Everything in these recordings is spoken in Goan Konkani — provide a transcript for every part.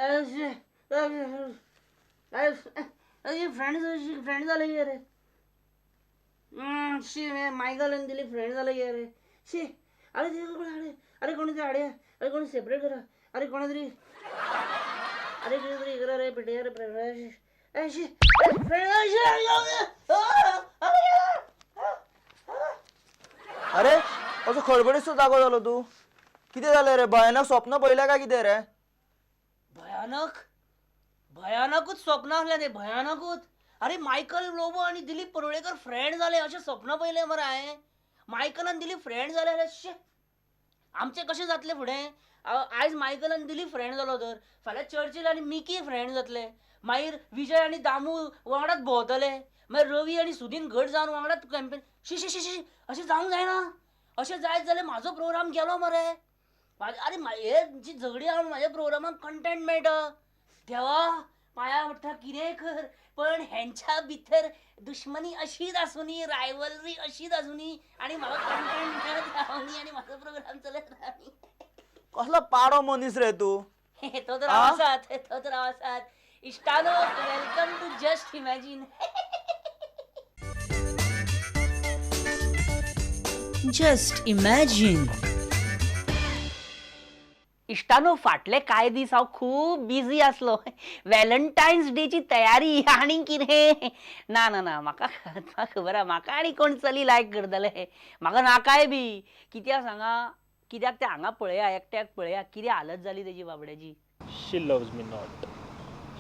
फ्रेंड फ्रेंड जाले की रे. शी, मायकल आनी दिलीप फ्रेंड जाले की रे. शी, अरे अरे अरे कोणी तरी हाडया, अरे कोणी सेपरेट करा, अरे कोणा तरी, अरे कितें तरी करा रे पेटया रे. शी, फ्रेंड. अरे असो खडबडीत जागो जालो तूं. कितें जालें रे? भयानक स्वप्न पळयलें काय कितें रे? भयानक भयानकूच स्वप्न आसलें तें, भयानकूच. अरे मायकल लोबो आनी दिलीप परुळेकर फ्रेंड जाले अशें स्वप्न पळयलें मरे हांवें. मायकल आनी दिलीप फ्रेंड जाले जाल्यार शे, आमचें कशें जातलें फुडें? आयज मायकल आनी दिलीप फ्रेंड जालो तर फाल्यां चर्चिल आनी मिकी फ्रेंड जातले, मागीर विजय आनी दामू वांगडाच भोंवतले, मागीर रवी आनी सुदीन घट जावन वांगडाच कॅम्पेन. शी शी शी शी, अशें जावंक जायना. अशें जायत जाल्यार म्हाजो प्रोग्राम गेलो मरे. अरे हे जी झगडी आहा म्हाज्या प्रोग्रामाक कंटेंट मेळटा. देवा पाया पडटा, कितेंय कर, पण हेंच्या भितर दुश्मनी अशीच आसुनी, रायवलरी अशीच आसुनी, आनी म्हाका कंटेंट मेळत रावनी आनी म्हाजो प्रोग्राम चलत रावनी. कसलो पाडो मनीस रे तूं. तो तर हांव आसात, तो तर हांव आसात. इश्टानो, welcome to just imagine. Just imagine. इश्टानो, फाटले कांय दीस हांव खूब बिजी आसलो. व्हॅलेंटायन्स डेची तयारी आनी कितें. ना ना ना, म्हाका खबर आहा, म्हाका आनी कोण चली लायक करतले, म्हाका नाकाय बी. कित्याक सांगा, कित्याक तें हांगा पळया, एकट्याक पळया कितें हालत जाली तेजी बाबड्याची. She loves me not.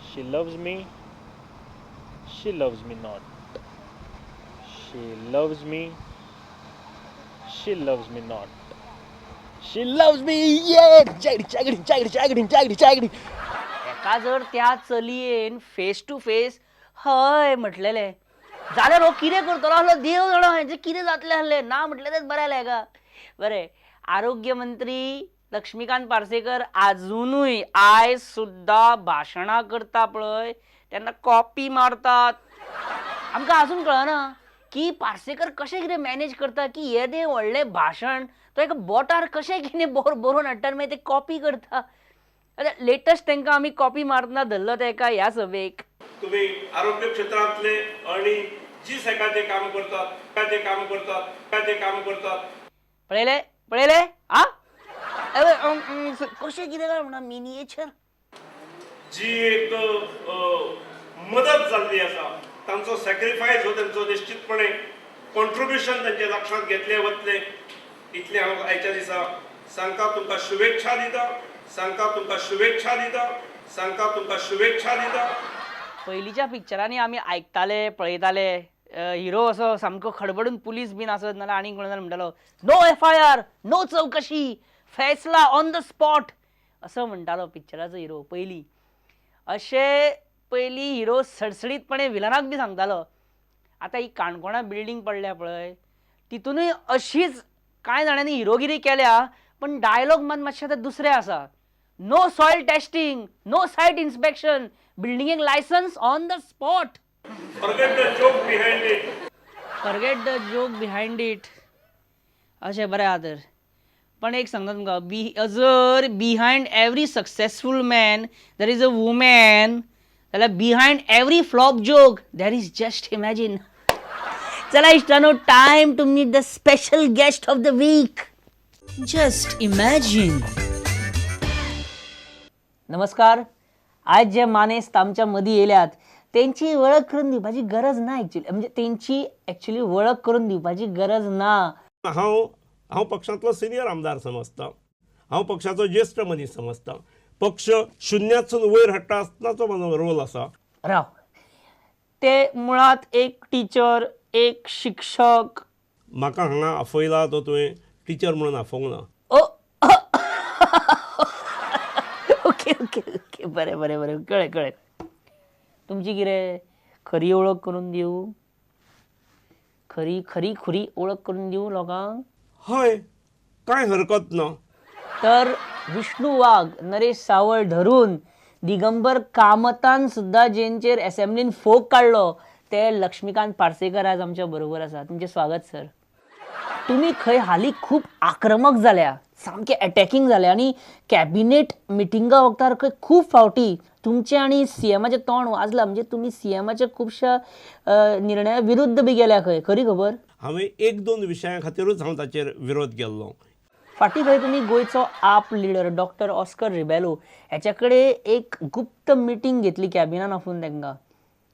She loves me. She loves me not. She loves me. She loves me not. She loves me. Yeah! Jaggedy, jaggedy, jaggedy, jaggedy, jaggedy, jaggedy. एका जर त्या चलयेन फेस टू फेस हय म्हटलेलें जाल्यार हो कितें करतलो आसलो देव जाणा, हेंचें कितें जातलें आसलें. ना म्हटलें तेंच बरें जालें हेका. बरें, आरोग्य मंत्री लक्ष्मीकांत पार्सेकर आजुनूय आयज सुद्दां भाशणां करता पळय तेन्ना कॉपी मारतात. आमकां आजून कळना की पार्सेकर कशें कितें मॅनेज करता की येदें व्हडलें भाशण तो एका बोटार कशें कितें बरोवन हाडटा आनी मागीर ते कॉपी करता. आतां लेटस्ट तांकां आमी कॉपी मारतना धरलो ते एका ह्या सभेक. तुम्ही आरोग्य क्षेत्रांतले आणि जी सॅकाचे काम करतात, ते काम करतात, ते काम करतात. पळयलें पळयलें आ कशें कितें काय म्हणा मिनिएचर जी एक मदत जाल्ली आसा, तांचो सॅक्रिफायस हो तांचो निश्चितपणे कॉन्ट्रिब्युशन तांचे लक्षांत घेतले वतले इतलें हांव आयच्या दिसा सांगता. तुमकां शुभेच्छा दिता, सांगता तुमकां शुभेच्छा दिता, सांगता तुमकां शुभेच्छा दिता. पयलींच्या पिक्चरांनी आमी आयकताले पळयताले, हिरो असो सामको खडबडून पुलीस बीन आसत नाल्यार आनी कोण जाल्यार म्हणटालो नो एफआयआर, नो चवकशी, फैसला ऑन the spot असो म्हणटालो पिक्चराचो हिरो पयलीं. अशें पयलीं हिरो सडसडीतपणे विलनाक बी सांगतालो. आतां ही काणकोणा बिल्डींग पडल्या पळय तितूनय अशीच कांय जाणांनी हिरोगिरी केल्या, पण डायलॉग मात मातशे आतां दुसरे आसा. No soil testing, no site inspection, बिल्डिंगेक licence on the spot. Forget the joke behind it. Forget the joke behind it. अशें बरें आहा तर. पण एक सांगता तुमकां, जर behind every successful man there is a woman, जाल्यार behind every flop joke there is just imagine. चला इश्टानो, time to meet the special guest of the week. Just imagine. नमस्कार. आज जे मानेस्त आमच्या मदीं येयल्यात तेंची वळख करून दिवपाची गरज ना. एक्चुली म्हणजे तेंची एक्चुली वळख करून दिवपाची गरज ना. हांव हांव पक्षांतलो सिनियर आमदार समजता, हांव पक्षाचो ज्येश्ठ मनीस समजता. पक्ष शुन्यातसून वयर हाडटा आसतनाचो म्हजो रोल आसा. राव, ते मुळांत एक टिचर, एक शिक्षक. म्हाका हांगा आफयला तो तुवें टिचर म्हणून आफोवंक ना. ओ ओके ओके ओके, बरें बरें बरें, कळ्ळें कळ्ळें. तुमची कितें खरी वळख करून दिवं? खरी खरी खुरी वळख करून दिवं लोकांक? हय, कांय हरकत ना. तर विष्णू वाघ, नरेश सावळ धरून दिगंबर कामतान सुद्दां जेंचेर एसेंब्लीन फोग काडलो ते लक्ष्मीकांत पार्सेकर आज आमच्या बरोबर आसा. तुमचें स्वागत सर. तुमी खंय हालीं खूब आक्रमक जाल्या, सामकें एटॅकींग जालें आनी कॅबिनेट मिटिंगा वखदार खंय खूब फावटी तुमचें आनी सीएमाचें तोंड वाजलां, म्हणजे तुमी सीएमाच्या खुबश्या निर्णया विरुद्ध बी गेल्या खंय, खरी खबर? हांवें एक दोन विशयां खातीरूच हांव ताचेर विरोध केल्लो. फाटीं खंय तुमी गोंयचो आप लिडर डॉक्टर ऑस्कर रिबेलो हेच्या कडेन एक गुप्त मिटींग घेतली कॅबिनान आफोवन तांकां.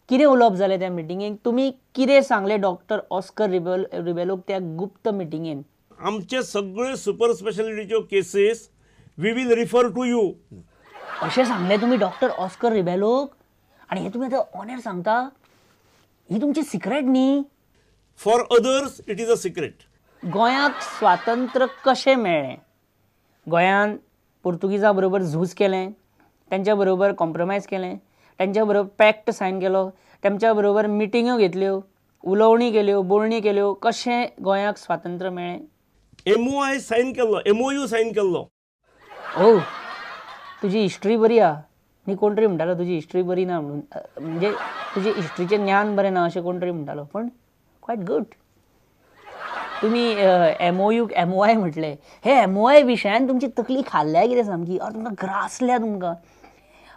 कितें उलोवप जालें त्या मिटिंगेक, तुमी कितें सांगलें डॉक्टर ऑस्कर रिबेलोक त्या गुप्त मिटिंगेन? आमचे सगळे super स्पेशालिटीच्यो cases we will refer to you अशें सांगलें तुमी डॉक्टर ऑस्कर रिबेलोक? आनी हें तुमी आतां ऑनर सांगता, ही तुमची सिक्रेट न्ही? For others it is a secret. गोंयाक स्वातंत्र्य कशें मेळ्ळें? गोंयान पुर्तुगीजा बरोबर झूज केलें, तेंच्या बरोबर कॉम्प्रोमायज केलें, तेंच्या बरोबर पॅक्ट सायन केलो, तेंच्या बरोबर मिटिंग्यो घेतल्यो, उलोवणी केल्यो, बोलणी केल्यो, कशें गोंयाक स्वातंत्र्य मेळ्ळें? एमओआय सायन केल्लो, एमओयू सायन केल्लो. ओ तुजी हिस्ट्री बरी आहा न्ही, कोण तरी म्हणटालो तुजी हिस्ट्री बरी ना म्हणून, म्हणजे तुजी हिस्ट्रीचें ज्ञान बरें ना अशें कोण तरी म्हणटालो, पण क्वायट गूड. तुमी एमओयूक एमओआय म्हटलें, हे एमओआय विशयान तुमची तकली खाल्ल्या कितें सामकी, ऑर तुमकां ग्रासल्या तुमकां?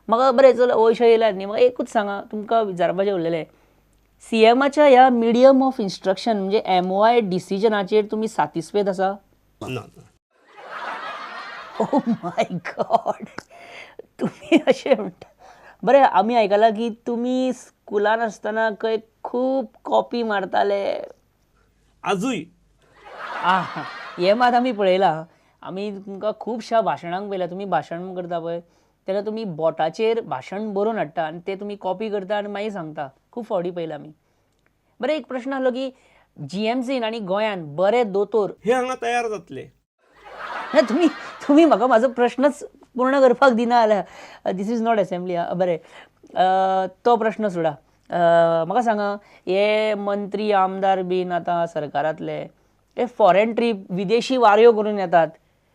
म्हाका बरें चल हो विशय येयला न्ही, म्हाका एकूच सांगा, तुमकां विचारपाचें उरलेलें, सीएमाच्या ह्या मिडियम ऑफ इन्स्ट्रक्शन म्हणजे एमओआय डिसिजनाचेर तुमी सातिस्फेद आसा? ना. ओ my God, तुमी अशें म्हणटा. बरें, आमी आयकलां की तुमी स्कुलान आसतना खंय खूब कॉपी मारताले. आजूय? आं, हें मात आमी पळयलां, आमी तुमकां खुबश्या भाशणांक पळयला, तुमी भाशण करता पळय तेन्ना तुमी बोटाचेर भाशण बरोवन हाडटा आनी तें तुमी कॉपी करता आनी मागीर सांगता, खूब फावटी पळयलां आमी. बरें, एक प्रश्न आसलो की जीएमसीन आनी गोंयान बरे दोतोर हे हांगा तयार जातले ना? तुमी तुमी म्हाका म्हाजो प्रश्नच पूर्ण करपाक दिना जाल्यार this is not assembly. बरें, तो प्रश्न सोडा, म्हाका सांगा, हे मंत्री आमदार बीन आतां सरकारांतले हे फॉरेन ट्रीप विदेशी वाऱ्यो करून येतात,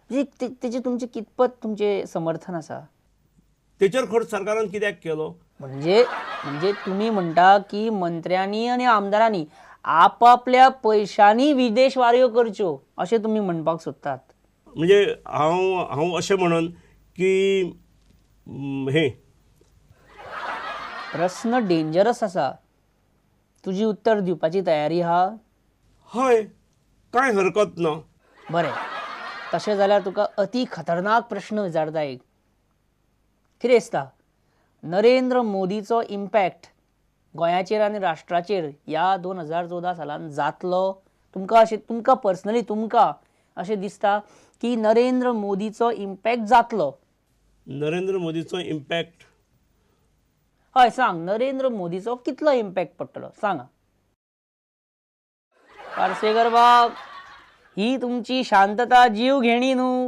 म्हणजे तेजें तुमचें कितपत तुमचें समर्थन आसा? तेचेर खर्च सरकारान कित्याक केलो? म्हणजे म्हणजे तुमी म्हणटा की मंत्र्यांनी आनी आमदारांनी आपापल्या पयशांनी विदेश वाऱ्यो करच्यो अशें तुमी म्हणपाक सोदतात? म्हणजे हांव हांव अशें म्हणन की हें प्रस्न डेंजरस आसा, तुजी उत्तर दिवपाची तयारी आहा? हय, कांय हरकत ना. बरें, तशें जाल्यार तुका अती खतरनाक प्रश्न विचारता एक, कितें दिसता नरेंद्र मोदीचो इम्पॅक्ट गोंयाचेर आनी राष्ट्राचेर ह्या 2014 सालान जातलो? तुमकां अशें, तुमकां पर्सनली तुमकां अशें दिसता की नरेंद्र मोदीचो इम्पॅक्ट जातलो? नरेंद्र मोदीचो इम्पॅक्ट? हय सांग, नरेंद्र मोदीचो कितलो इम्पॅक्ट पडटलो सांगा. पार्सेकर बाब, ही तुमची शांतता जीव घेणी न्हू,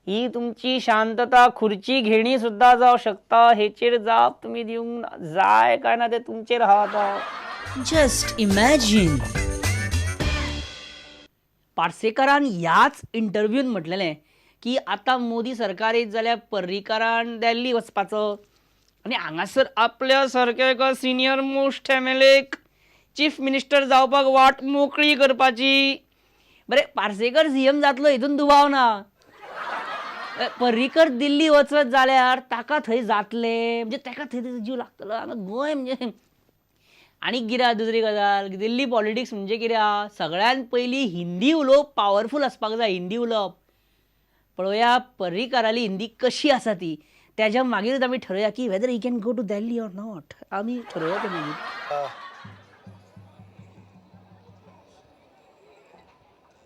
ही तुमची शांतता खुर्ची घेणी सुद्दां जावं शकता, हेचेर जाप तुमी दिवंक जाय काय ना तें तुमचेर आहा आतां. Just imagine. पार्सेकरान ह्याच इंटरव्यून म्हटलेलें की आतां मोदी सरकार येत जाल्यार पर्रीकारान दिल्ली वचपाचो आनी हांगासर आपल्या सारक्या एका सिनियर मोस्ट एम एल एक चीफ मिनिस्टर जावपाक वाट मोकळी करपाची. बरें, पार्सेकर सी एम जातलो हितून दुबाव ना, पर्रीकर दिल्ली वचत जाल्यार ताका थंय जातलें, म्हणजे ताका थंय तेजो जीव लागतलो. हांगा गोंय म्हणजे आनी कितें दुसरी गजाल, दिल्ली पॉलिटिक्स म्हणजे कितें आहा, सगळ्यान पयलीं हिंदी उलोवप पावरफूल आसपाक जाय. हिंदी उलोवप पळोवया पर्रीकाराली हिंदी कशी आसा ती, तेज्या मागीरूच आमी ठरोवया की whether he can go to Delhi or not, आमी ठरोवया तें मागीर.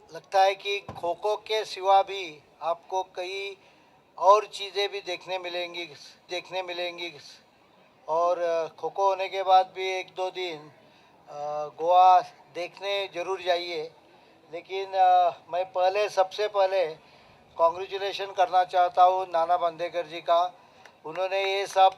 लगता है कि खो खो के सिवा भी आपको कई और चीज़ें भी देखने मिलेंगी, देखने मिलेंगी। और खो खो होने के बाद भी एक दो दिन गोवा देखने ज़रूर जाइए। लेकिन मैं पहले सबसे पहले कॉन्ग्रेचुलेशन करना चाहता हूँ नाना बांदेकर जी का। उन्होंने ये सब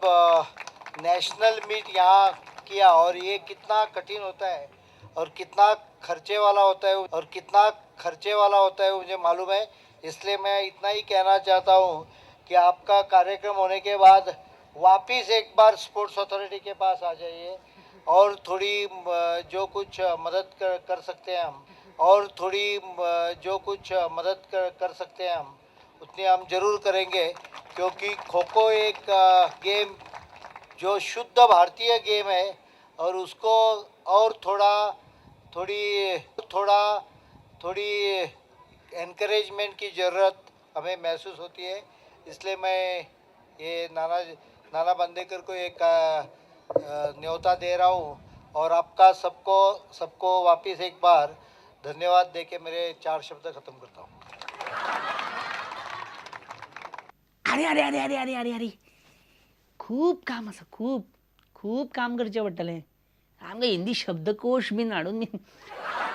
नेशनल मीट यहाँ किया और ये कितना कठिन होता है और कितना खर्चे वाला होता है और कितना खर्चे वाला होता है मुझे मालूम है। इसलिए मैं इतना ही कहना चाहता हूँ कि आपका कार्यक्रम होने के बाद वापस एक बार स्पोर्ट्स अथॉरिटी के पास आ जाइए और थोड़ी जो कुछ मदद कर सकते हैं हम और थोड़ी जो कुछ मदद कर सकते हैं हम उतनी हम ज़रूर करेंगे, क्योंकि खो खो एक गेम जो शुद्ध भारतीय गेम है और उसको और थोड़ा थोड़ी थोड़ा थोड़ी एनकरेजमेंट की ज़रूरत हमें महसूस होती है। इसलिए मैं ये नाना नाना बंदेकर को एक न्योता दे रहा हूँ और आपका सबको सबको वापस एक बार धन्यवाद दे के मेरे चार शब्द ख़त्म करता हूँ। अरे अरे अरे अरे अरे अरे अरे, खूब काम आसा, खूब खूब काम करचें पडटलें. आमकां हिंदी शब्दकोश बीन हाडून बीन.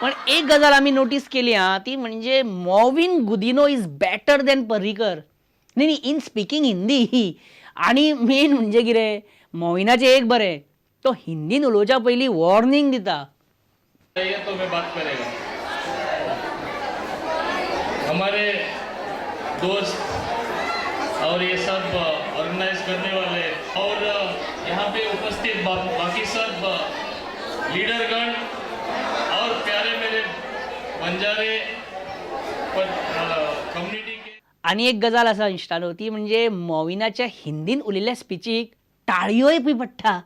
पण एक गजाल आमी नोटीस केली आं, ती म्हणजे Mauvin Godinho is better than Parrikar. न्ही न्ही, इन स्पिकींग हिंदी. आनी मेन म्हणजे कितें, मॉविनाचें एक बरें, तो हिंदीन उलोवच्या पयलीं वॉर्निंग दिता. चाहिए तो मैं बात करेगा। हमारे दोस्त और ये सब ऑर्गेनाइज करने वाले और यहाँ पे उपस्थित बाकी सब लीडरगण और प्यारे मेरे बंजारे कम्युनिटी के आनी एक गजाल आसा इश्टानो, ती म्हणजे मॉविनाच्या हिंदीन उलयल्ल्या स्पिचीक टाळयोय पी पडटा.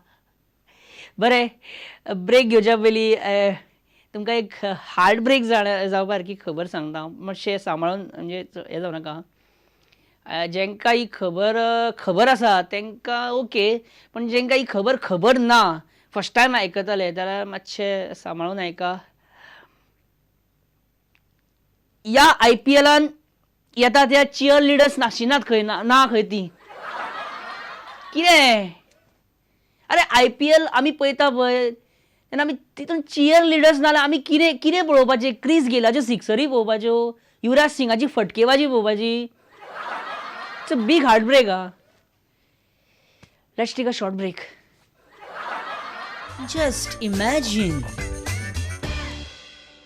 बरें, ब्रेक घेवच्या पयलीं तुमकां एक हार्ट ब्रेक जावपा सारकी खबर सांगता हांव. मातशें सांबाळून, म्हणजे हें जावं नाका. जेंकां ही खबर खबर आसा तांकां ओके, पूण जेंकां ही खबर खबर ना, फर्स्ट टायम आयकतले जाल्यार मातशें सांबाळून आयका. ह्या आयपीएलान येता त्या चियर लिडर्स नाशिनात खंय, ना ना खंय ती. कितें अरे, आयपीएल आमी पळयता पळय तेन्ना आमी तितून चियर लिडर्स नाल्यार आमी कितें कितें पळोवपाचें? क्रीस गेलाच्यो सिक्सरी पळोवपाच्यो, युवराज सिंगाची फटकेबाजी पळोवपाची? It's a big heart break. Ah, let's take a short break. Just imagine.